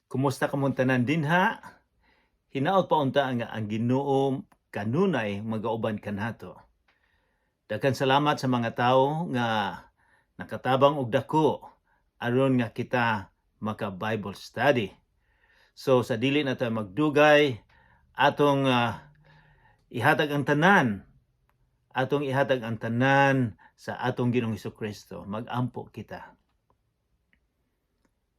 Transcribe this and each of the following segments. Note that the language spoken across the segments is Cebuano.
Kumusta kamong tanan dinha? Hinaot pa unta nga ang Ginoo kanunay magauban kanato. Daghan salamat sa mga tawo nga nakatabang og dako aron nga kita maka Bible study. So sa dili na tayo magdugay, atong ihatag ang tanan, atong ihatag ang tanan sa atong Ginoong Kristo. Magampo kita.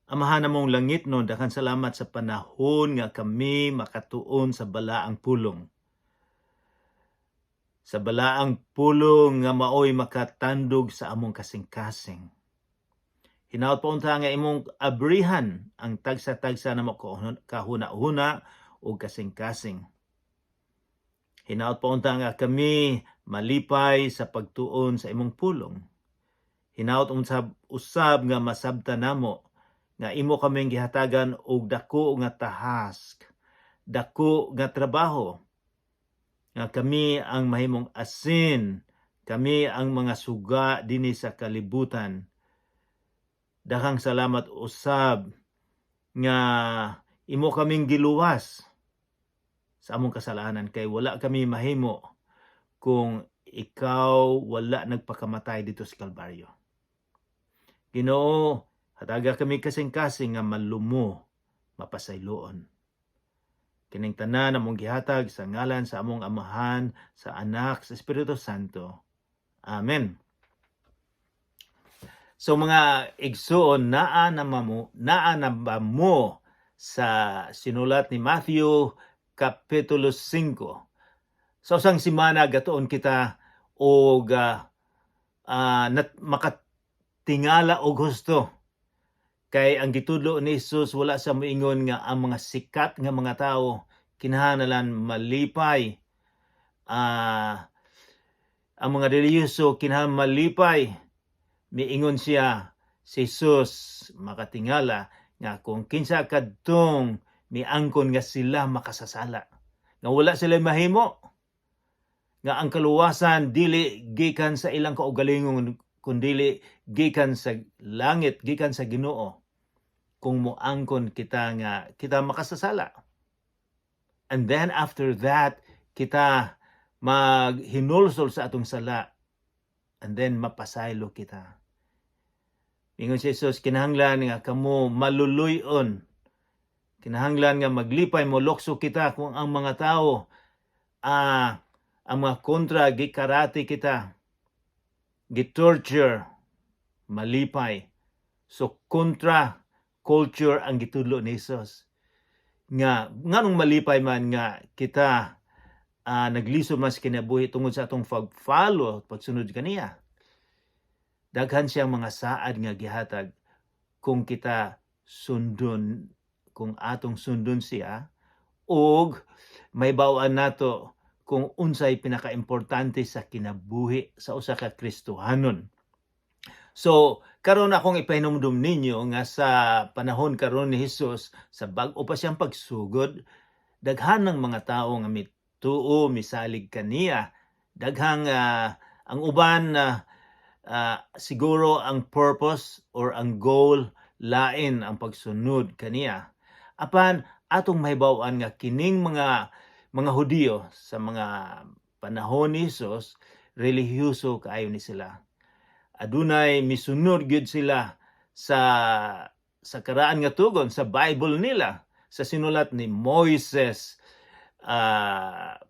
Amahan namong langitnon, daghan salamat sa panahon nga kami makatuon sa balaang pulong. Sa balaang pulong nga maoy makatandog sa among kasing-kasing. Hinaot pa unta nga imong abrihan ang tagsa-tagsa namo kahuna-huna ug kasing-kasing. Hinaot pa unta nga kami malipay sa pagtuon sa imong pulong. Hinaot usab usab nga masabta namo nga imo kaming gihatagan og dako nga task, dako nga trabaho, nga kami ang mahimong asin, kami ang mga suga dinhi sa kalibutan. Daghang salamat usab nga imo kaming giluwas sa among kasalanan kay wala kami mahimo kung ikaw wala nagpakamatay didto sa Kalbaryo. Ginoo, hataga kami kasing-kasing nga malumo, mapasayloon. Kining tanan among gihatag sa ngalan sa among Amahan, sa Anak, sa Espiritu Santo. Amen. So mga igsuon, naa na ba mo sa sinulat ni Matthew Kapitulo 5? Sa usang simana gatuon kita og makatingala og husto. Kay ang gitudlo ni Jesus, wala sa moingon nga ang mga sikat nga mga tao kinahanglan malipay. Ang mga relihiyoso kinahanglan malipay. Miingon siya si Jesus, makatingala nga kung kinsa kadtong miangkon nga sila makasasala, nga wala sila mahimo, nga ang kaluwasan dili gikan sa ilang kaugalingon kundili gikan sa langit, gikan sa Ginoo, kung moangkon kita nga kita makasasala. And then after that, kita maghinulsol sa atong sala and then mapasaylo kita. Ingon si Jesus, kinahanglan nga kamo maluluy-on. Kinahanglan nga maglipay mo, lukso kita kung ang mga tao, ang mga kontra, gikarate kita, gitorture, malipay. So kontra culture ang gitudlo ni Jesus. Nga nganong malipay man nga kita naglisod man sa kinabuhi tungod sa atong pag-follow, pagsunod kaniya? Daghan siyang mga saad nga gihatag kung kita sundon, kung atong sundon siya ug mahibaw-an nato kung unsay pinakaimportante sa kinabuhi sa usa ka Kristohanon. So, karon akong ipahinumdum ninyo nga sa panahon karon ni Jesus, sa bag-o pa siyang pagsugod, daghan ng mga tao nga mituo, misalig kaniya. Daghang ang uban siguro ang purpose or ang goal lain ang pagsunod kaniya. Apan atong mahibaw-an nga kining mga Hudiyo sa mga panahon ni Jesus, relihiyoso kaayo ni sila. Adunay misunod gyud sila sa karaan nga tugon sa Bible nila, sa sinulat ni Moises,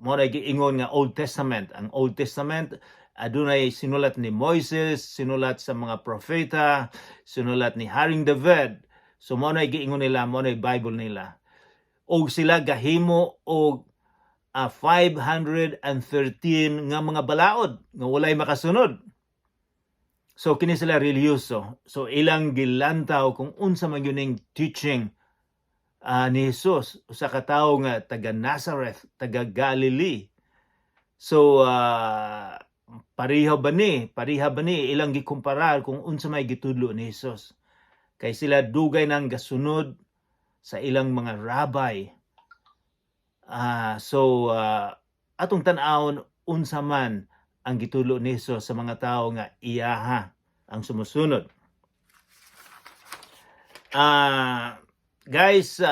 mo na giingon nga Old Testament. Ang Old Testament, adunay sinulat ni Moises, sinulat sa mga propeta, sinulat ni Haring David. So mo na giingon nila, mo na Bible nila. Og sila gahimo og 513 nga mga balaod nga walay makasunod. So kini sila relihiyoso. So ilang gilantaw kung unsa man gyud ning teaching ni Jesus, usa ka tawo nga taga Nazareth, taga Galilee. So pareha ba ni? Pareha ba ni? Ilang gikumparar kung unsa may gitudlo ni Jesus. Kay sila dugay nang gasunod sa ilang mga rabbi. So atong tan-awon unsa man ang gitudlo ni Jesus sa mga tao nga iyaha ang sumusunod. Guys,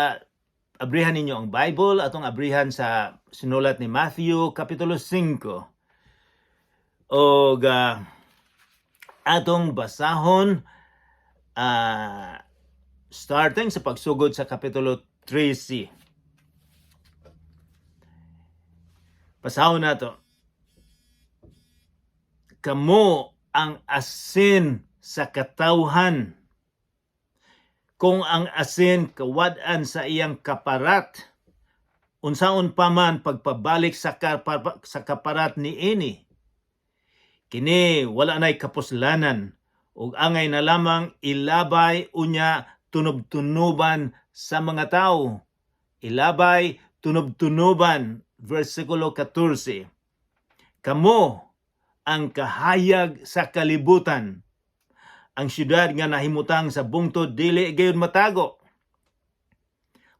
abrihan ninyo ang Bible, atong abrihan sa sinulat ni Matthew kapitulo 5. Og atong basahon starting sa pagsugod sa kapitulo 13. Basahon nato. Kamo ang asin sa katawhan. Kung ang asin kawad-an sa iyang kaparat, unsaon pa man pagpabalik sa kaparat niini? Kini wala nay kapuslanan ug angay na lamang ilabay unya tunob-tunoban sa mga tao. Ilabay, tunob-tunoban. Versikulo 14. Kamo ang kahayag sa kalibutan. Ang syudad nga nahimutang sa bungtod dili gayud matago.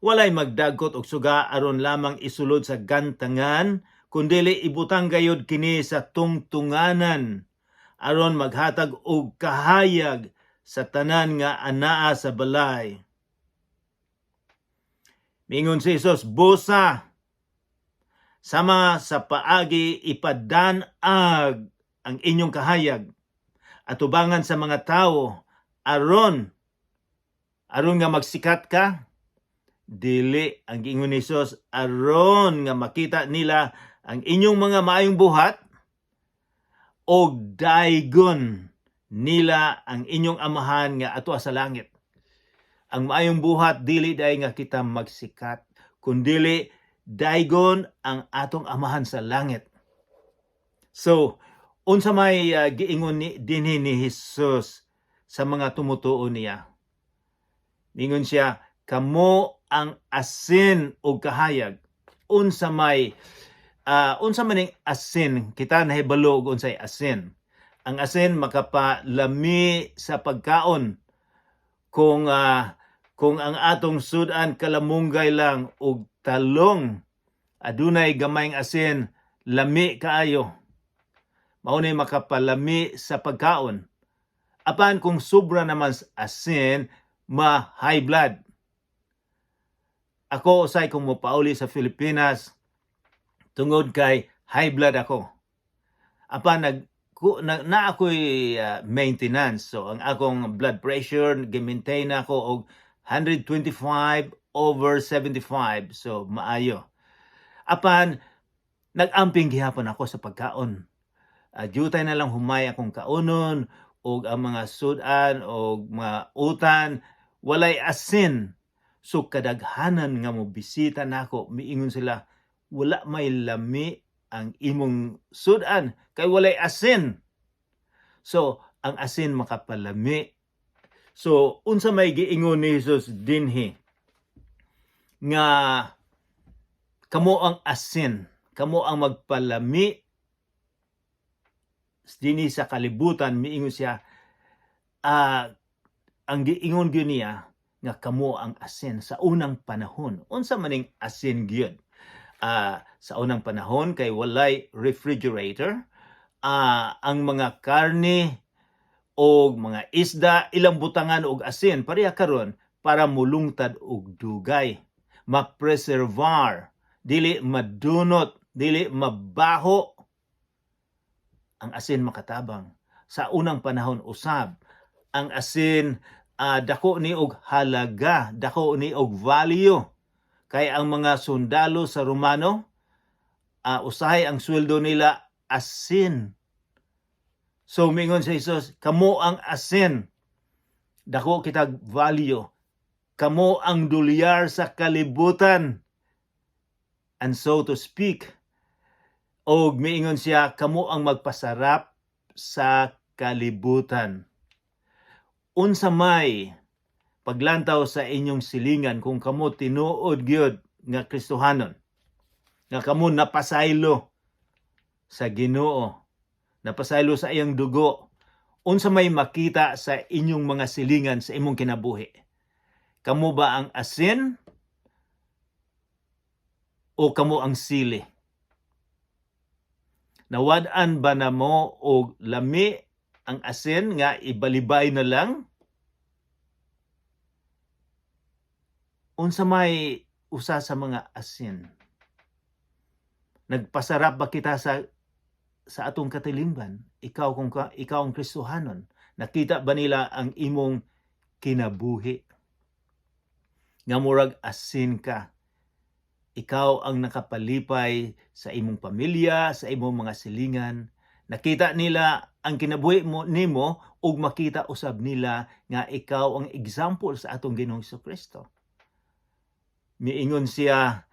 Walay magdagkot og suga aron lamang isulod sa gantangan, kundili ibutang gayud kini sa tungtunganan aron maghatag og kahayag sa tanan nga anaa sa balay. Mingon si Jesus, "Busa, sama sa paagi ipadan-ag ang inyong kahayag atubangan sa mga tao." Aron nga magsikat ka? Dili. Ang giingon ni Jesus, aron nga makita nila ang inyong mga maayong buhat og daygon nila ang inyong Amahan nga atua sa langit. Ang maayong buhat, dili dai nga kita magsikat, kundili daygon ang atong Amahan sa langit. So, unsa may giingon ni dinhi ni Jesus sa mga tumutuo niya? Mingon siya, "Kamo ang asin ug kahayag." Unsa man ning asin? Kita nahibalo og unsay asin. Ang asin makapalami sa pagkaon. Kung ang atong sudan kalamunggay lang ug talong, adunay gamayng asin, lami kaayo. Mao ni makapalami sa pagkaon. Apan kung sobra naman sa asin, ma high blood. Ako usay, kung mopauli sa Pilipinas, tungod kay high blood ako. Apan nag ku, na ako'y maintenance. So ang akong blood pressure gi-maintain ako og 125 over 75. So maayo. Apan nag-amping gihapon ako sa pagkaon. Jutay na lang humay akong kaunon og ang mga sudan og mga utan walay asin. So kadaghanan nga mo bisita nako, miingon sila, "Wala may lami ang imong sudan kay walay asin." So ang asin makapalami. So unsa may giingon ni Jesus dinhi nga kamo ang asin, kamo ang magpalami dinhi sa kalibutan? Miingon siya, ang giingon gyud niya nga kamo ang asin sa unang panahon. Unsa maning asin gyud? Sa unang panahon kay walay refrigerator, ang mga karne o mga isda ilang butangan og asin, pareha karon, para mulungtad og dugay, ma-preservar, dili madunot, dili mabaho. Ang asin makatabang. Sa unang panahon usab, ang asin dako ni og halaga, dako ni og value. Kay ang mga sundalo sa Romano, usahay ang sweldo nila asin. So mingon si Jesus, "Kamo ang asin." Dako kitag value. Kamo ang dolyar sa kalibutan. And so to speak. Og miingon siya, kamo ang magpasarap sa kalibutan. Unsa may paglantaw sa inyong silingan kung kamo tinuod gyud nga Kristohanon, nga kamo napasaylo sa Ginoo, napasaylo sa iyang dugo? Unsa may makita sa inyong mga silingan sa imong kinabuhi? Kamo ba ang asin o kamo ang sili? Nawad-an ba namo og lami ang asin nga ibalibay na lang? Unsa may usa sa mga asin? Nagpasarap ba kita sa atong katilingban? Ikaw, kung ikaw ang Kristohanon, nakita ba nila ang imong kinabuhi? Nga murag asin ka. Ikaw ang nakapalipay sa imong pamilya, sa imong mga silingan. Nakita nila ang kinabuhi mo nimo ug makita usab nila nga ikaw ang example sa atong Ginoong Kristo. Miingon siya,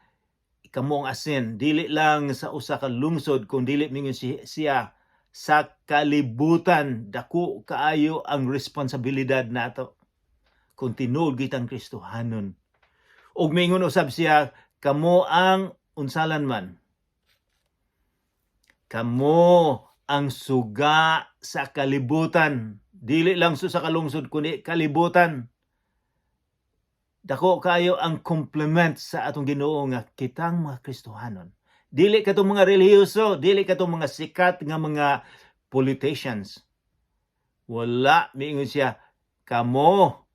kamo ang asin, dili lang sa usa ka lungsod, kung dili, mingon siya, sa kalibutan. Dako kaayo ang responsibilidad nato kung tinuod kitang Kristohanon. Ug mingon usab siya, kamo ang unsalan man, kamo ang suga sa kalibutan, dili lang sa kalungsod kundi kalibutan. Dako kayo ang compliment sa atong Ginoo nga kitang mga Kristohanon, dili katong mga relihiyoso, dili katong mga sikat nga mga politicians. Wala, miingon siya, kamo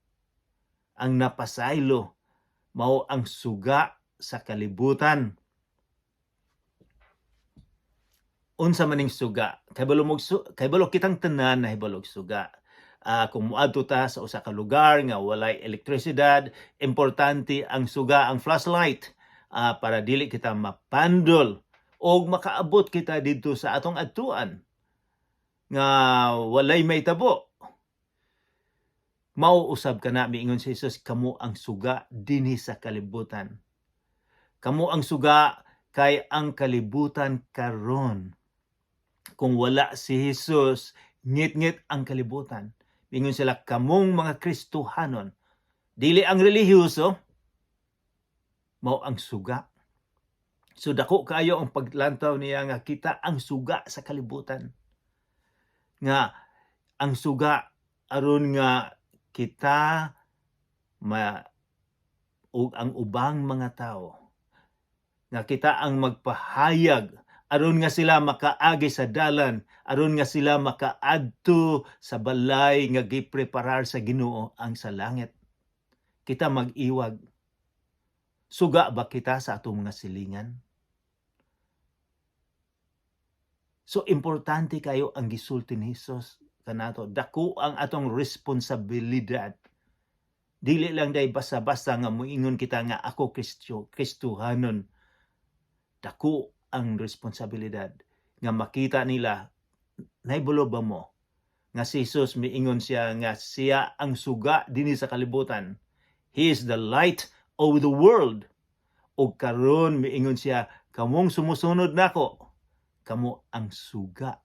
ang napasaylo, mao ang suga sa kalibutan. Unsa maning suga? Kay balo kitang tanan na hibalog suga. Kung muadto ta sa usa ka lugar nga walay elektrisidad, importante ang suga, ang flashlight, para dili kita mapandol og makaabot kita didto sa atong adtuan nga walay mahitabo. Mao usab kana, miingon si Jesus, kamo ang suga dinhi sa kalibutan. Kamo ang suga kay ang kalibutan karon, kung wala si Jesus, ngit-ngit ang kalibutan. Mingon sila, kamong mga Kristohanon, dili ang relihiyoso, mao ang suga. So dako kayo ang paglantaw niya nga kita ang suga sa kalibutan. Nga ang suga aron nga kita ma ug ang ubang mga tao, nga kita ang magpahayag aron nga sila makaagi sa dalan, aron nga sila makaadto sa balay nga gipreparar sa Ginoo, ang sa langit. Kita mag-iwag. Suga ba kita sa atong mga silingan? So importante kayo ang gisulti ni Jesus kanato. Dako ang atong responsibilidad. Dili lang day basta-basta nga moingon kita nga ako Kristo, Kristohanon. Dako ang responsibilidad nga makita nila. Nahibalo ba mo nga si Jesus, miingon siya nga siya ang suga dinhi sa kalibutan? He is the light of the world. Ug karon miingon siya, kamong sumusunod nako, kamo ang suga.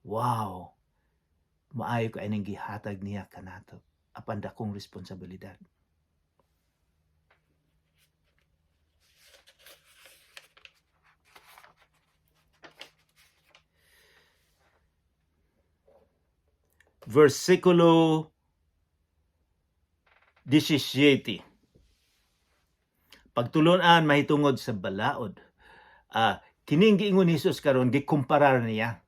Wow, maayo kay ning gihatag niya kanato apan dakong responsibilidad. Versikulo 17. Pagtulunan mahitungod sa balaod. Kining giingon ni Jesus karon, gikumparar niya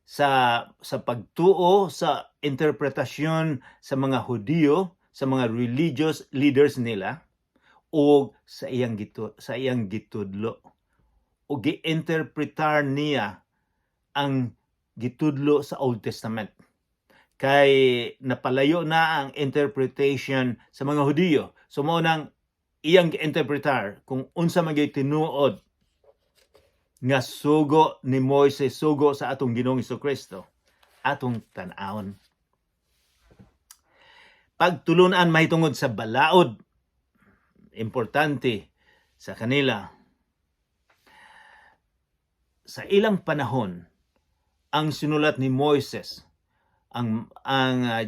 sa pagtuo sa interpretasyon sa mga Hudiyo, sa mga religious leaders nila o sa iyang gitudlo. O gi-interpretar niya ang gitudlo sa Old Testament kay napalayo na ang interpretation sa mga Hudiyo. So mao nang iyang gi-interpretar kung unsa man gyud tinuod nga sugo ni Moises, sugo sa atong Ginoong Kristo. Atong tan-awon. Pagtulunan mahitungod sa balaod, importante sa kanila. Sa ilang panahon, ang sinulat ni Moises, ang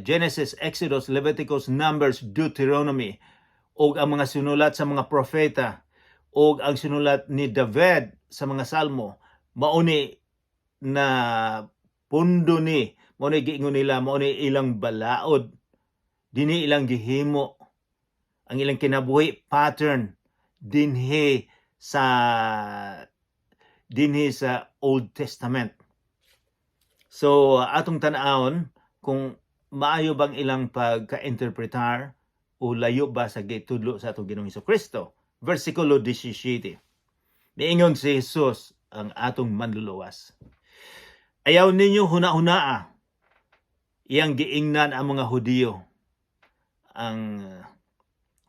Genesis, Exodus, Leviticus, Numbers, Deuteronomy, ug ang mga sinulat sa mga propeta, ug ang sinulat ni David sa mga salmo, mauni na pundo ni, mao ni giingon nila, mao ni ilang balaod, dinhi ilang gihimo ang ilang kinabuhi pattern dinhi sa Old Testament. So atong tan-awon kung maayo bang ilang pagka-interpretar o layo ba sa gitudlo sa atong Ginoong Kristo. Versikulo 17. Miingon si Jesus, ang atong Manluluwas: "Ayaw ninyo huna-hunaa." Iyang giingnan ang mga Hudiyo. Ang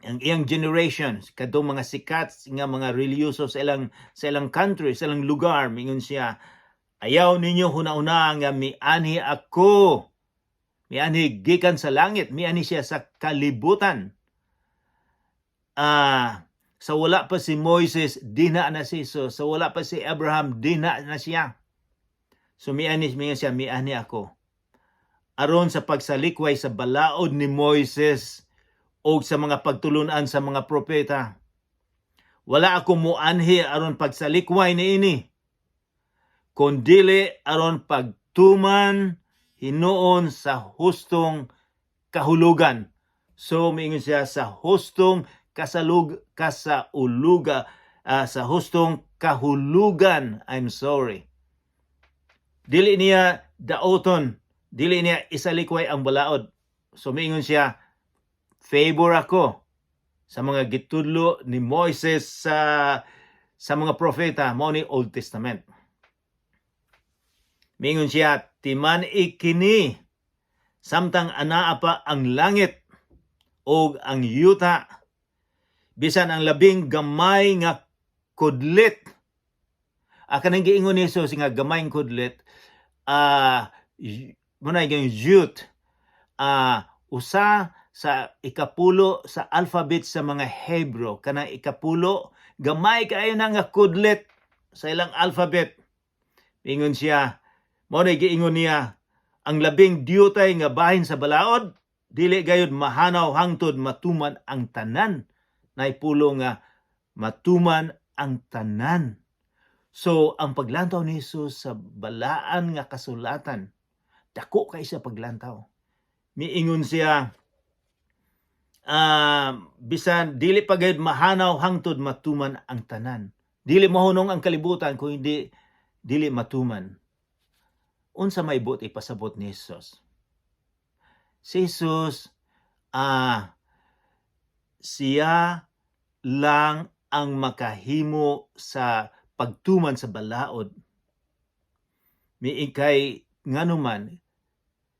iyang generations, kadtong mga sikat nga mga relihiyoso sa ilang country, sa ilang lugar, mingon siya, "Ayaw ninyo huna-huna nga mianhi ako. Mianhi gikan sa langit, mianhi siya sa kalibutan. Sa wala pa si Moises, dinha na si Jesus. Sa wala pa si Abraham, dinha na siya." So mianhi, mingon siya, "Mianhi ako aron sa pagsalikway sa balaod ni Moises o sa mga pagtulunan sa mga propeta. Wala ako muanhi aron pagsalikway niini, kundili aron pagtuman hinuon sa hustong kahulugan." So miingon siya sa hustong kasalug kasauluga, sa hustong kahulugan. I'm sorry. Dili niya daoton, dili niya isalikway ang balaod. So miingon siya, favor ako sa mga gitudlo ni Moises sa mga propeta, mao ni Old Testament. Mingon siya, "Timan-i kini, samtang anaa pa ang langit o ang yuta, bisan ang labing gamay nga kudlit." Kanang giingon ni Jesus nga gamay nga kudlit, muna yung jot, usa sa ikapulo sa alphabet sa mga Hebrew, kanang ikapulo, gamay kaayo na nga kudlit sa ilang alphabet. Ingon siya, mao na giingon niya, ang labing diyutay nga bahin sa balaod, dili gayud mahanaw hangtod matuman ang tanan. Naipulo nga matuman ang tanan. So, ang paglantaw ni Jesus sa balaan nga kasulatan, dako kay sa paglantaw. Miingon siya, bisan dili pa gayud mahanaw hangtod matuman ang tanan. Dili mahunong ang kalibutan kung hindi dili matuman. Unsa may buot ipasabot ni Jesus? Si Jesus, siya lang ang makahimo sa pagtuman sa balaod. Miikay nganuman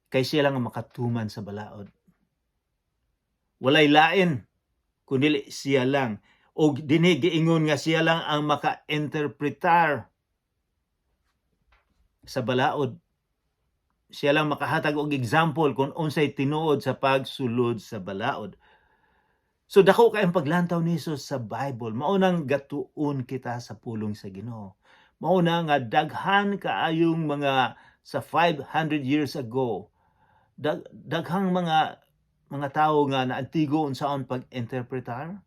kay siya lang ang makatuman sa balaod. Walay lain kundi siya lang. O dinhi giingon nga siya lang ang maka-interpretar sa balaod. Siya lang makahatag og example kung unsay tinuod sa pagsulod sa balaod. So dako kay ang paglantaw ni Jesus sa Bible. Mao nang gatuon kita sa pulong sa Ginoo. Mao na nga daghan kaayong mga sa 500 years ago. Daghang mga tawo nga naantigo unsaon pag-interpretar,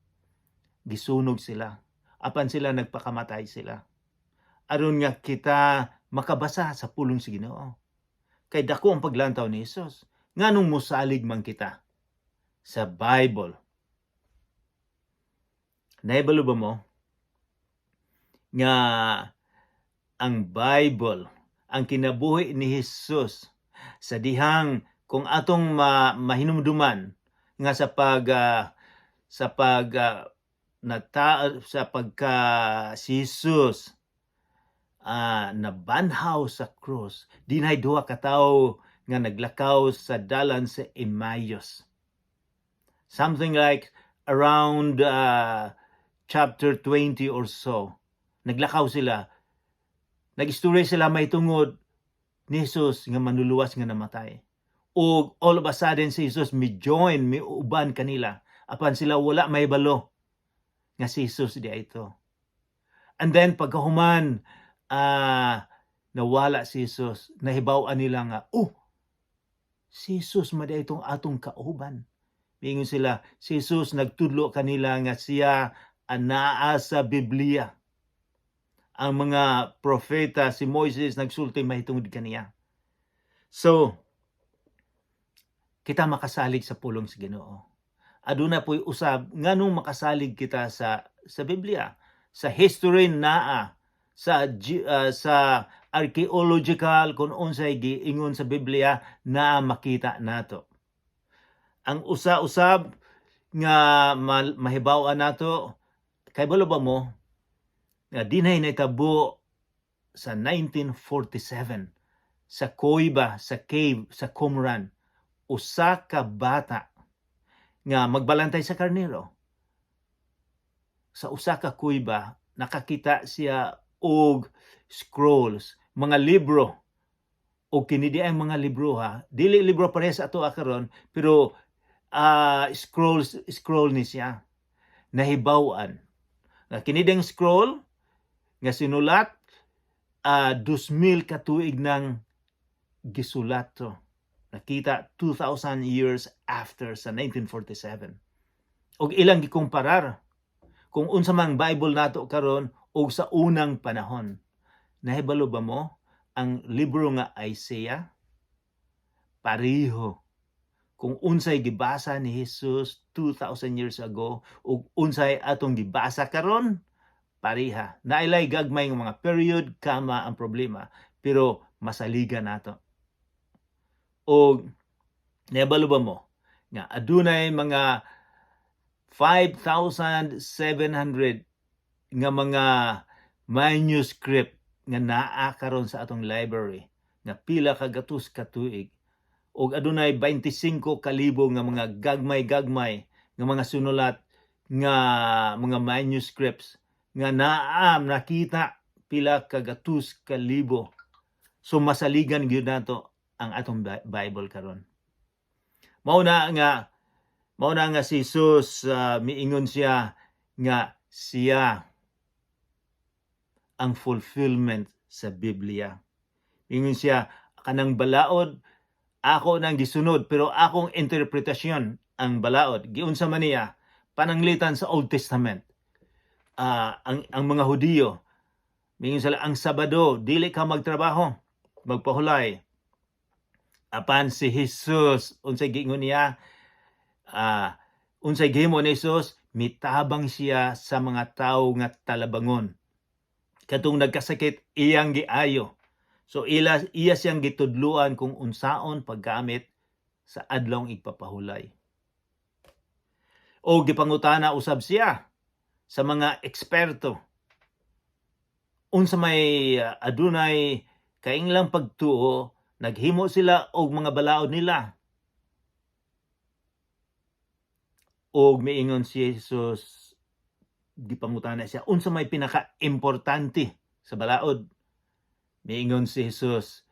gisunog sila. Apan sila nagpakamatay sila. Aron nga kita makabasa sa pulong sa Ginoo. Kay dako ang paglantaw ni Jesus. Nganong musalig man kita sa Bible? Nahibalo ba mo nga ang Bible, ang kinabuhi ni Jesus sa dihang kung atong mahinumduman nga sa pag nata sa pagka si Jesus nabanhaw sa krus, dinhay duha ka tawo nga naglakaw sa dalan sa Emmaus. Something like around chapter 20 or so. Naglakaw sila. Nag-istorya sila may tungod ni Jesus nga Manluluwas nga namatay. O all of a sudden si Jesus mi join, mi uban kanila. Apan sila wala may balo nga si Jesus di ito. And then pagkahuman, nawala si Jesus, nahibaw-an nila nga, "Oh, si Jesus man itong atong kauban." Mingon sila, si Jesus nagtudlo kanila nga siya anaa sa Biblia. Ang mga propeta, si Moises nagsulti mahitungod kaniya. So, kita makasalig sa pulong sa Ginoo. Aduna po'y usab nganong makasalig kita sa Biblia, sa history naa, sa archaeological, kung unsay giingon sa Biblia na makita nato. Ang usa-usab nga mahibaw-an nato, kay ba mo nga dinhay nahitabo sa 1947 sa kuweba, sa cave sa Qumran, usa ka bata nga magbalantay sa karnero sa usa ka kuweba, nakakita siya og scrolls, mga libro. Og kini di ang mga libro ha, dili libro parehas ato karon, pero scrolls, scroll ni siya. Nahibaw-an nga kini ding scroll nga sinulat, 2,000 ka tuig nang gisulat to. Nakita 2,000 years after sa 1947. Og ilang gikumparar kung unsa mang Bible nato karon og sa unang panahon. Nahibalo ba mo ang libro nga Isaiah, pareho kung unsay gibasa ni Jesus 2,000 years ago ug unsay atong gibasa karon, pareha. Nailay gagmay nga mga period, comma ang problema, pero masaligan nato. Og nahibalo ba mo nga adunay mga 5,700 nga mga manuscript nga naa karon sa atong library nga pila ka gatos ka tuig, ug adunay 25 kalibo nga mga gagmay-gagmay nga mga sinulat nga mga manuscripts nga naa nakita pila ka gatos ka libo? So masaligan gyud nato ang atong Bible karon. Mao na nga si Jesus, miingon siya nga siya ang fulfillment sa Biblia. Miingon siya, kanang balaod ako nang gisunod, pero akong interpretasyon ang balaod. Giunsa man niya pananglitan sa Old Testament? Ang mga Hudiyo, mingon sila ang Sabado dili ka magtrabaho, magpahulay. Apan si Jesus, unsay giingon niya? Unsay gihimo ni Jesus? Mitabang siya sa mga tawo nga talabangon. Katong nagkasakit, iyang giayo. So iya siyang gitudluan kung unsaon paggamit sa Adlawng Igpapahulay. O gipangutana usab siya sa mga eksperto. Unsa may adunay kainglang pagtuo, naghimo sila og mga balaod nila. Og miingon si Jesus, gipangutana siya, unsa may pinaka-importante sa balaod? Miingon si Jesus,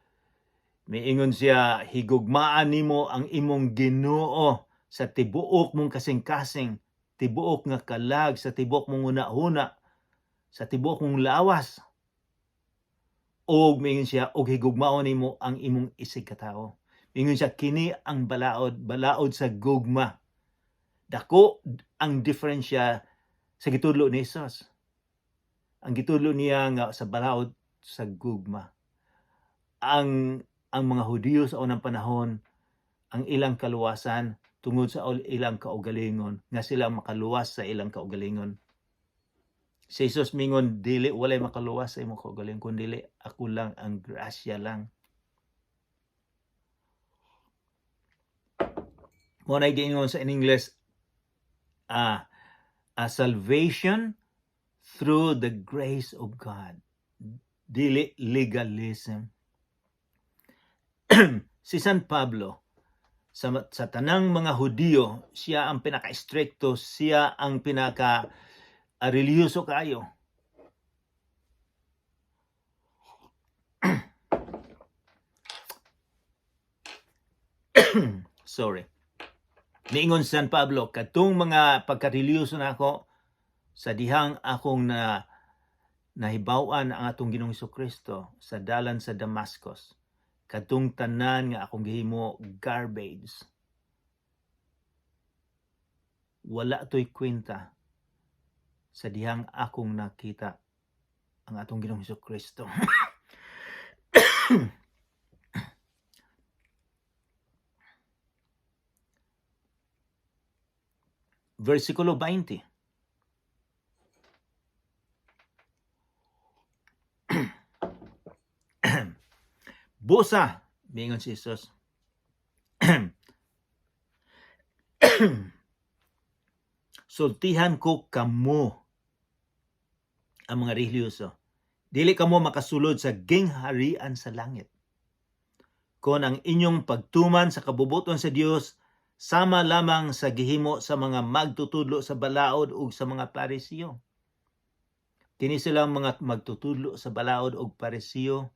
miingon siya, "Higugmaan nimo ang imong Ginoo sa tibuok mong kasing-kasing, tibuok nga kalag, sa tibuok mong hunahuna, sa tibuok mong lawas." Og miingon siya, "Og higugmaon nimo ang imong isig katawo." Miingon siya, kini ang balaod, balaod sa gugma. Dako ang diferensya sa gitudlo ni Jesus. Ang gitudlo niya nga sa balaod sa gugma. Ang mga Hudiyo sa unang panahon, ang ilang kaluwasan tungod sa ilang kaugalingon, nga sila makaluwas sa ilang kaugalingon. Si Jesus mingon, dili, walay makaluwas sa imong kaugalingon kun dili ako lang, ang grasya lang. Mao na giingon sa in English, a salvation through the grace of God. Dili legalism. Si San Pablo, sa tanang mga Hudiyo, siya ang pinaka-stricto, siya ang pinaka relihiyoso kaayo. Sorry. Niingon si San Pablo, katong mga pagkarelihiyoso nako sa dihang akong na nahibaw-an ang atong Ginoong Kristo sa dalan sa Damascus, kadtong tanan nga akong gihimo, garbage. Wala to'y kwenta sa dihang akong nakita ang atong Ginoong Kristo. Versikulo 20. "Busa," miingon si Jesus. Sultihan ko kamo, ang mga relihiyoso, dili kamo makasulod sa gingharian sa langit. Kon ang inyong pagtuman sa kabubuton sa Dios sama lamang sa gihimo sa mga magtutudlo sa balaod ug sa mga Parisiyo. Kini silang mga magtutudlo sa balaod ug Parisiyo.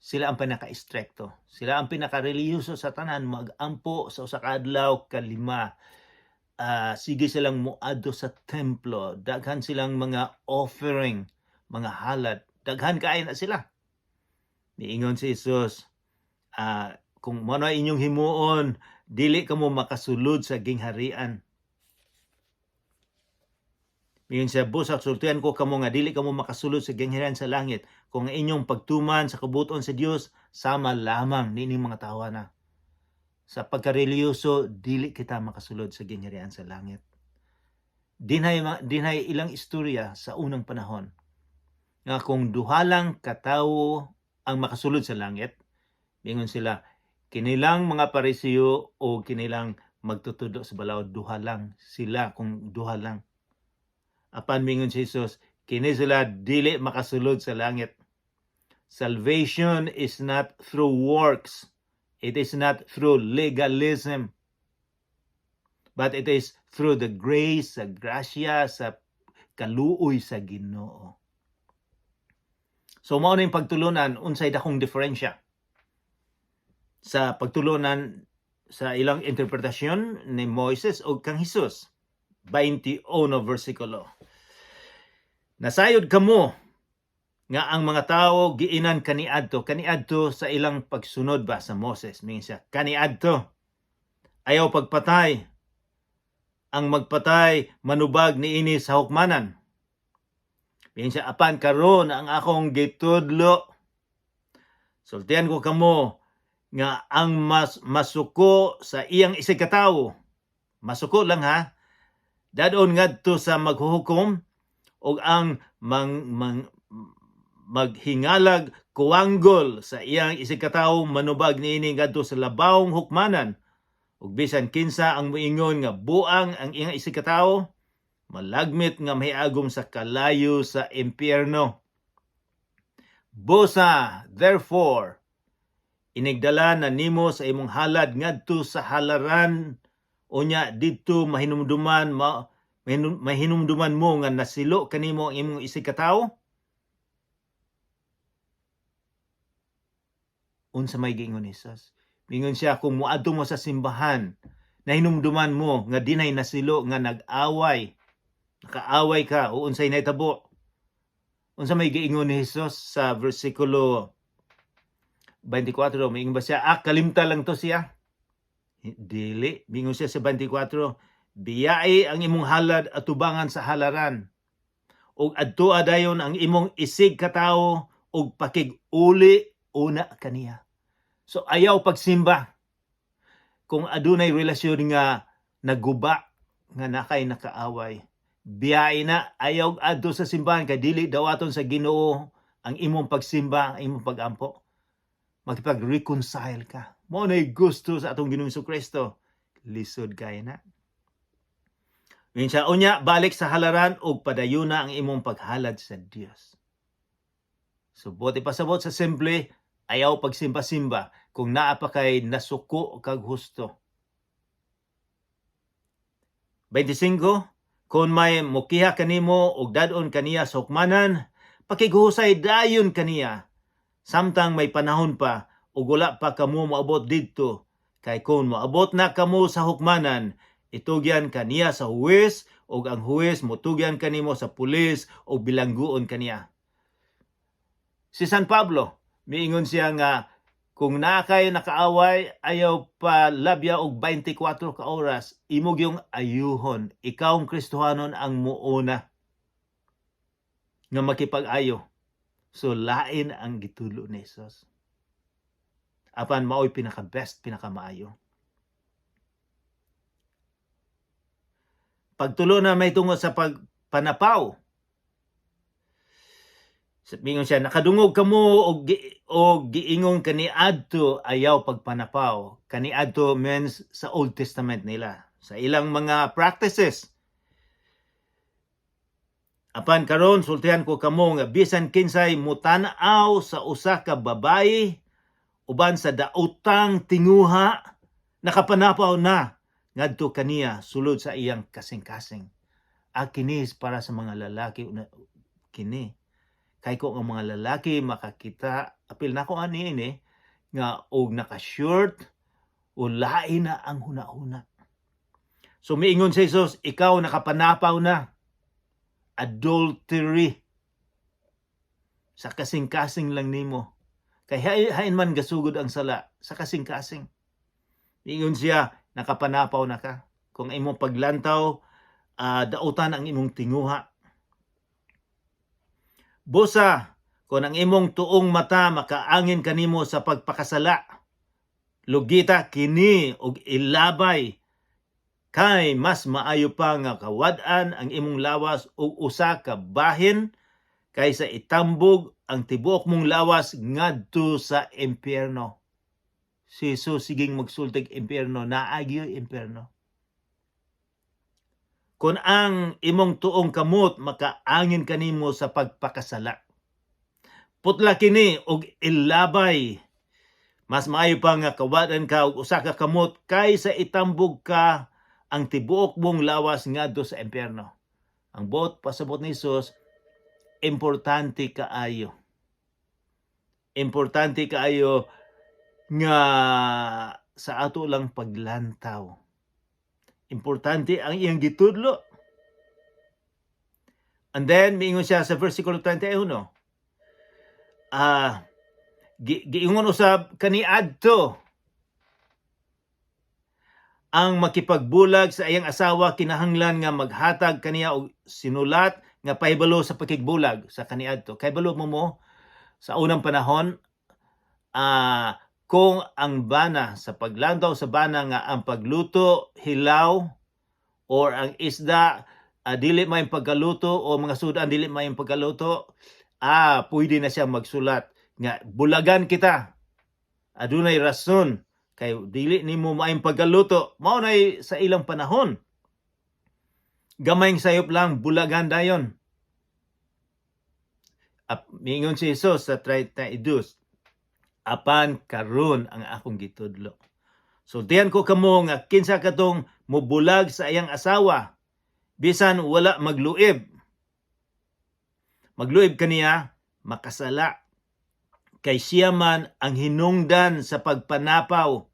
Sila ang pinaka-istrikto. Sila ang pinaka-relihiyoso sa tanan, magampo sa usa ka adlaw kalima. Sige silang muadto sa templo, daghan silang mga offering, mga halad. Daghan kaayo na sila. Niingon si Jesus, kung mao na inyong himuon, dili kamo makasulod sa gingharian. Miingon siya, "Busa sultihan ko kamo nga dili kamo makasulod sa gingharian sa langit kung ang inyong pagtuman sa kabubuton sa Dios sama lamang niining mga tawo na." Sa pagkareliyoso, dili kita makasulod sa gingharian sa langit. Dinhay ilang istorya sa unang panahon nga kung duha lang katawo ang makasulod sa langit, mingon sila, kinilang mga Parisiyo o kinilang magtutudlo sa balaod, duha lang sila kung duha lang. Apan mingon si Jesus, kini sila dili makasulod sa langit. Salvation is not through works. It is not through legalism. But it is through the grace, sa grasya, sa kaluoy sa Ginoo. So mao na yung pagtulunan, unsay dakong diferensya sa pagtulunan sa ilang interpretasyon ni Moises o kang Hesus. 21 versikulo. "Nasayod kamo nga ang mga tao giinan kaniadto, kaniadto sa ilang pagsunod ba sa Moses, mingon siya, kaniadto, ayaw pagpatay, ang magpatay manubag niini sa hukmanan." Mingon siya, "Apan karon ang akong gitudlo, sultihan ko kamo nga ang mas masuko sa iyang isig katawo," masuko lang ha, "dadon ngadto sa maghuhukom, ug ang mang, mang maghingalag kuwanggol sa iyang isig katawo manubag niini ngadto sa labawong hukmanan, ug bisan kinsa ang moingon nga buang ang iyang isig katawo, malagmit nga mahiagom sa kalayo sa impyerno. Busa, therefore, inigdala na nimo sa imong halad ngadto sa halaran, unya didto mahinumduman mo nga nasilo kanimo ang imong isig katawo." Unsa may giingon ni Jesus? Mingon siya, kung muadto mo sa simbahan, nahinumduman mo nga dinay nasilo nga nag-away, nakaaway ka o unsay nahitabo. Unsa may giingon ni Jesus sa versikulo 24? Miingon ba siya, "Ah, kalimta lang to siya"? Dili. Mingon siya sa 24, "Biyai ang imong halad atubangan sa halaran ug adtoa dayon ang imong isig katawo ug pakig-uli una kaniya." So ayaw pagsimba kung adunay relasyon nga naguba, nga nakay nakaaway. Biyai na, ayaw adto sa simbahan kay dili dawaton sa Ginoo ang imong pagsimba, ang imong pagampo. Makipag-reconcile ka. Mao na gusto sa atong Ginoong Kristo. Lisod kay na. Minsa unya balik sa halaran ug padayuna ang imong paghalad sa Dios. So buot ipasabot sa simple, ayaw pagsimba-simba kung naa pa kay nasuko kag husto. 25. "Kung may mukiha kanimo ug dad-on kaniya sa hukmanan, pakighusay dayon kaniya samtang may panahon pa ug wala pa kamo moabot didto, kay kung moabot na kamo sa hukmanan, itugyan kaniya sa huwes ug ang huwes motugyan kanimo sa pulis ug bilangguon kaniya." Si San Pablo, miingon siya nga kung naa kay nakaaway, ayaw pa labya og 24 ka oras, imo gyung ayuhon. Ikaw ang Kristohanon ang muuna nga makipag-ayo. So lain ang gitulo ni Jesus. Apan maoy pinaka best, pinakamaayo. Pagtulo na may tungod sa pagpanapaw. Mingon siya, "Nakadungog kamo og giingon kaniadto, ayaw pagpanapaw." Kaniadto means sa Old Testament nila. Sa ilang mga practices. Apan karon sultihan ko kamo nga bisan kinsay mutan-aw sa usa ka babayi uban sa daotang tinguha, nakapanapaw na ngadto kaniya sulod sa iyang kasing-kasing. Ah, kini para sa mga lalaki una, kini. Kay ko ang mga lalaki makakita, apil nako ani ini nga og naka-short o lain na ang huna-huna. So miingon si Jesus, ikaw nakapanapaw na. Adultery. Sa kasing-kasing lang nimo. Kay hain man gasugod ang sala sa kasing-kasing. Miingon siya, nakapanapaw na ka. Kung imong paglantaw, dautan ang imong tinguha. Busa, kung ang imong tuong mata makaangin kanimo sa pagpakasala, lugita kini og ilabay, kay mas maayo pa nga kawad-an ang imong lawas og usa ka bahin kaysa itambog ang tibuok mong lawas ngadto sa impyerno. Si Jesus siging magsultig impyerno, naa gyoy impyerno. Kung ang imong tuong kamot makaangin kanimo sa pagpakasala, putla kini og ilabay. Mas maayo pa nga kawad-an ka og usa ka kamot kaysa itambog ka ang tibuok mong lawas ngadto sa impyerno. Ang buot pasabot ni Jesus, importante kaayo. Importante kaayo nga sa ato lang paglantaw. Importante ang iyang gitudlo. And then, miingon siya sa versikulo 31. Giingon usab kaniadto, ang makipagbulag sa iyang asawa kinahanglan nga maghatag kaniya og sinulat nga pahibalo sa pakigbulag sa kaniadto. Kahibalo mo mo sa unang panahon, kung ang bana sa paglantaw sa bana nga ang pagluto hilaw or ang isda dili may pagkaluto o mga sudan dili may pagkaluto, pwede na siya magsulat nga bulagan kita, adunay rason kay dili nimo maayong pagkaluto. Mao nay sa ilang panahon, gamayng sayop lang, bulagan dayon. Miingon si Jesus sa 32, apan karon ang akong gitudlo. Sultihan ko kamo nga kinsa katong mubulag sa iyang asawa bisan wala magluib. Magluib kaniya, makasala. Kay siya man ang hinungdan sa pagpanapaw.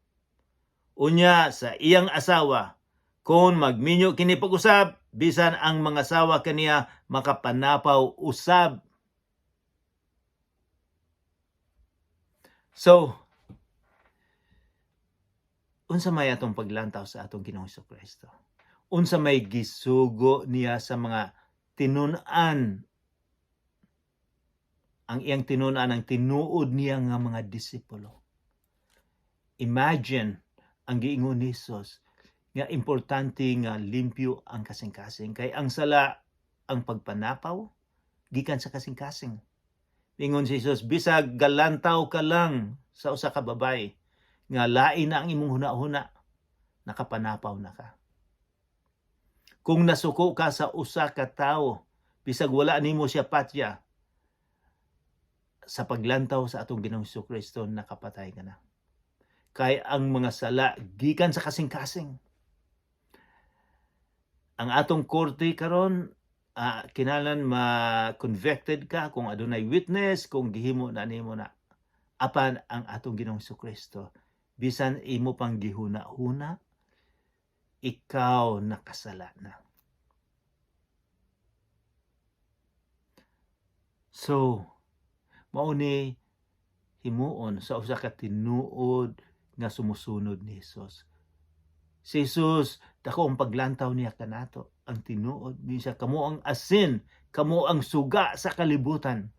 Unya sa iyang asawa, kung magminyo kini pag-usab, bisan ang mga asawa kaniya makapanapaw usab. So, unsa may atong paglantaw sa atong Ginoong Kristo? Unsa may gisugo niya sa mga tinun-an? Ang iyang tinun-an, ang tinuod niya nga mga disipulo. Imagine ang giingon ni Jesus nga importante nga limpyo ang kasing-kasing, kay ang sala, ang pagpanapaw, gikan sa kasing-kasing. Ingon si Jesus, bisag galantaw ka lang sa usa ka babay nga lain na ang imong huna-huna, nakapanapaw na ka. Kung nasuko ka sa usa ka tawo, bisag wala nimo siya patya, sa paglantaw sa atong Ginoong Kristo, nakapatay ka na. Kay ang mga sala gikan sa kasing-kasing. Ang atong korte karon, kinahanglan ma-convicted ka kung adunay witness, kung gihimo na nimo na. Apan ang atong Ginoong Kristo, bisan imo pang gihuna-huna, ikaw nakasala na. So, mao ni himuon sa usa ka tinuod nga sumusunod ni Jesus. Si Jesus, dako ang paglantaw niya kanato, ang tinuod niya siya, kamo ang asin, kamo ang suga sa kalibutan.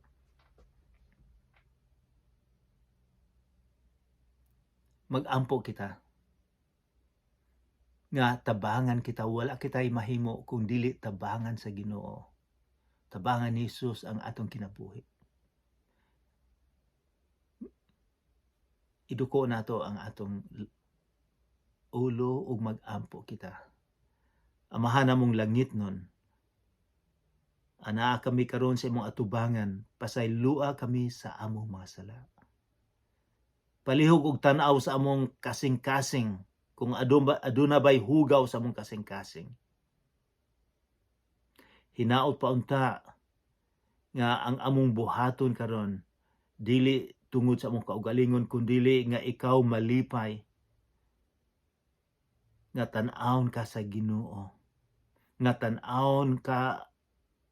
Magampo kita nga tabangan kita, wala kita'y mahimo kung dili tabangan sa Ginoo. Tabangan ni Jesus ang atong kinabuhi. Iduko nato ang atong ulo ug magampo kita. Amahan namong langitnon, anaa kami karon sa imong atubangan, pasaylua kami sa among mga sala. Palihog og tan-aw sa among kasing-kasing kung aduna bay hugaw sa among kasing-kasing. Hinaot pa unta nga ang among buhaton karon dili tungod sa among kaugalingon, kundili nga ikaw malipay nga tan-awon ka sa Ginoo, nga tan-awon ka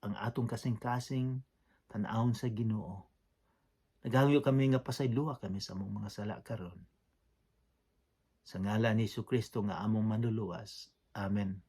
ang atong kasing-kasing, tan-awon sa Ginoo. Naghangyo kami nga pasayloa kami sa among mga sala karon. Sa ngalan ni Kristo nga among Manluluwas. Amen.